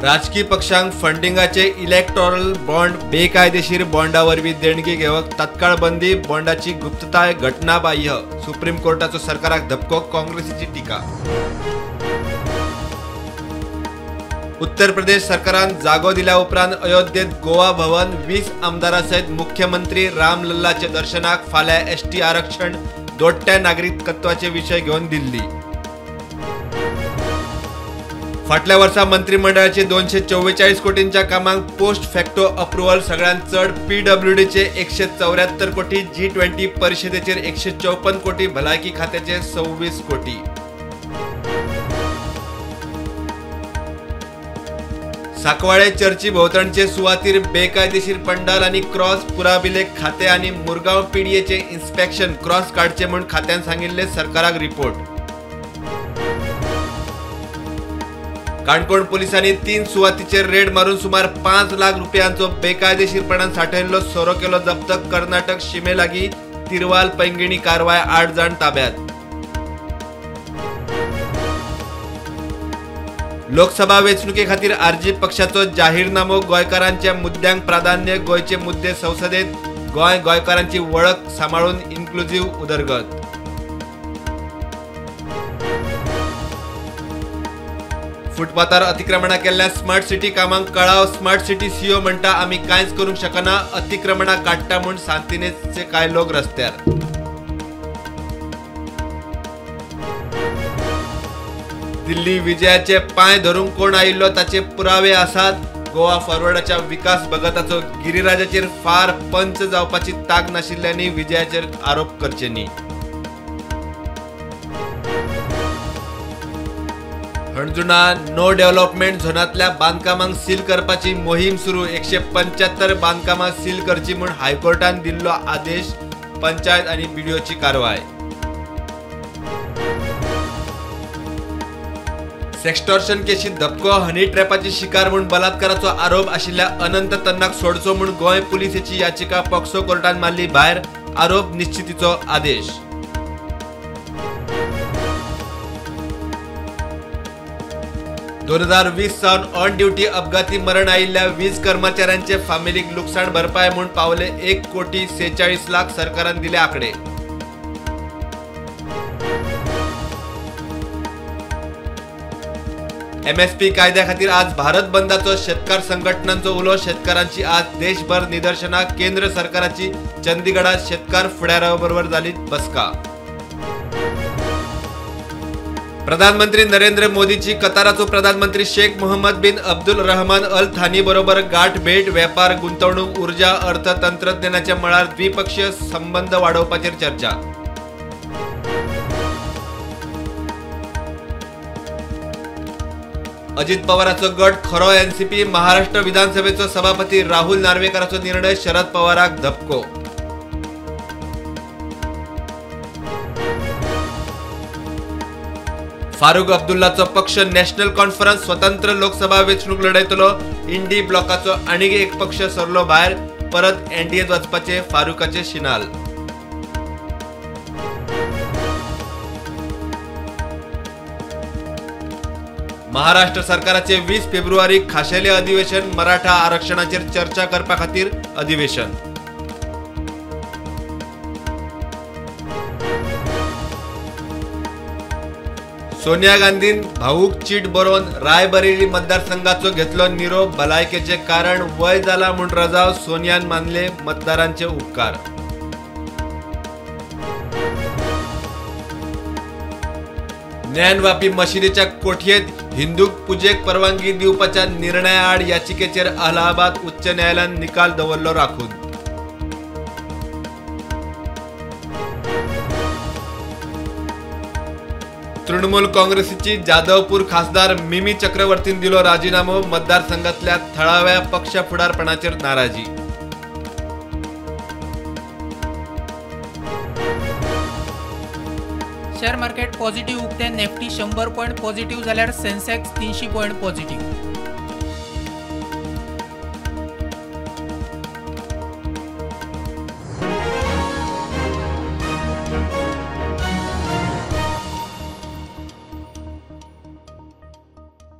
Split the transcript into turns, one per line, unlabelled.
राजकी पक्षांक फंडिंगाचे electoral bond बेकायदेशीर बॉन्डा वरवीं देणगी घेवप तत्काळ बंदी, बॉन्डाची गुप्तताय घटनाबाह्य, सुप्रीम कोर्टाचो सरकाराक धपको, काँग्रेसीची टीका। उत्तर प्रदेश सरकारान जागो दिल्या उपरांत अयोध्येत गोवा भवन 20 आमदारां सयत मुख्यमंत्री रामलल्लाच्या दर्शनाक फाल्यां एसटी आरक्षण, दोट्ट्या नागरिकत्वाचे विशय घेवन दिल्ली। फाटल्या वर्सा मंत्रिमंडळाचे 244 कोटींच्या कामांक पोस्ट फॅक्टो अप्रुव्हल, सगळ्यांत चड पीडब्ल्यूडीचे 174 कोटी, G20 परिषदेचेर 154 कोटी, भलायकी खात्याचे 26 कोटी। साकवाळे चर्ची भोवतणचे सुवातीर बेकायदेशीर पंडाल आनी क्रॉस, पुराभिलेख खाते आनी मुरगांव पीडीएचे इन्स्पेक्शन, क्रॉस काडचे म्हूण खात्यान सांगिल्ले सरकाराक रिपोर्ट। काणकोण पोलिसांनी 3 सुवातीचेर रेड मारून सुमार 5 लाख रुपयांचो बेकायदेशीरपणान सांठयल्लो सोरो केलो जप्त, कर्नाटक शिमे लागीं तिरवाल पैंगिणी कारवाय, 8 जाण ताब्यात। लोकसभा वेंचणुके खातीर आरजी पक्षाचो जाहीरनामो, गोंयकारांच्या मुद्द्यांक प्राधान्य, गोंयचे मुद्दे संसदेत, गोंय गोंयकारांची वळख सांबाळून इन्क्लुझिव्ह उदरगत। फुटपाथार अतिक्रमणा केल्ल्या स्मार्ट सिटी कामांक कळाव, स्मार्ट सिटी सीओ म्हणटा आमी कांयच करूंक शकना, अतिक्रमणा काडटा म्हूण सांतिनेजचे कांय लोक रस्त्यार। दिल्ली विजयाचे पांय धरूंक कोण आयिल्लो ताचे पुरावे आसात, गोवा फॉरवर्डाच्या विकास भगताचो गिरिराजाचेर फार पंच जावपाची तांक नाशिल्ल्यांनी विजयाचेर आरोप करचे न्ही। हणजुणा नो डेव्हलपमेंट झोनांतल्या बांदकामांक सील करपाची मोहीम सुरू, 175 बांदकामां सील करची म्हूण हायकोर्टान दिल्लो आदेश, पंचायत आनी बीडीओची कारवाय। सेक्स्टॉर्शन केशीत धपको, हनी ट्रॅपाची शिकार म्हूण बलात्काराचो आरोप आशिल्ल्या अनंत तन्नाक सोडचो म्हूण गोंय पुलिसेची याचिका पॉक्सो कोर्टान मारली भायर, आरोप निश्चितीचो आदेश। 2020 सावन ऑन ड्युटी अपघाती मरण आयिल्ल्या 20 कर्मचाऱ्यांचे फामिलीक लुकसाण भरपाय म्हूण पावले 1,46,00,000, सरकारान दिले आकडे। एमएसपी कायद्या खातीर आज भारत बंदाचो शेतकार संघटनांचो उलो, शेतकारांची आज देशभर निदर्शनां, केंद्र सरकाराची चंदीगडात शेतकार फुडाऱ्या बरोबर जाली बसका। प्रधानमंत्री नरेंद्र मोदीची कताराचो प्रधानमंत्री Sheikh Mohammed bin Abdul Rahman Al Thani बरोबर गाठ भेट, वेपार, गुंतवणूक, ऊर्जा, अर्थ, तंत्रज्ञानाच्या मळार द्विपक्षीय संबंध वाडोवपाचेर चर्चा। अजित पवाराचो गट खरो एनसीपी, महाराष्ट्र विधानसभेचो सभापती राहुल नार्वेकराचो निर्णय, शरद पवाराक धपको। फारूक अब्दुल्लाचो पक्ष नॅशनल कॉन्फरन्स स्वतंत्र लोकसभा वेंचणूक लढयतलो, इंडी ब्लॉकाचो आनीक एक पक्ष सरलो भायर, परत एनडीएत वचपाचे फारूकाचे शिनाल। महाराष्ट्र सरकाराचे 20 फेब्रुवारी खाशेले अधिवेशन, मराठा आरक्षणाचेर चर्चा करपा खातीर अधिवेशन। सोनिया गांधीन भावूक चीट बरोवन रायबरेली मतदारसंघाचो घेतलो निरोप, भलायकेचे कारण वय जाला म्हूण रजाव, सोनियान मानले मतदारांचे उपकार। ज्ञानवापी मशिदीच्या कोठयेत हिंदूक पुजेक परवानगी दिवपाच्या निर्णयाआड याचिकेचेर अलाहाबाद उच्च न्यायालयान निकाल दवरलो राखून। तृणमूल काँग्रेसीची जाधवपूर खासदार मिमी चक्रवर्तीन दिलो राजीनामो, मतदारसंघातल्या थळाव्या पक्ष फुडारपणाचेर नाराजी।
शेअर मार्केट पॉझिटिव्ह उक्ते, निफ्टी 100 पॉईंट पॉझिटिव्ह जाल्यार सेन्सेक्स 300 पॉईंट पॉझिटिव्ह।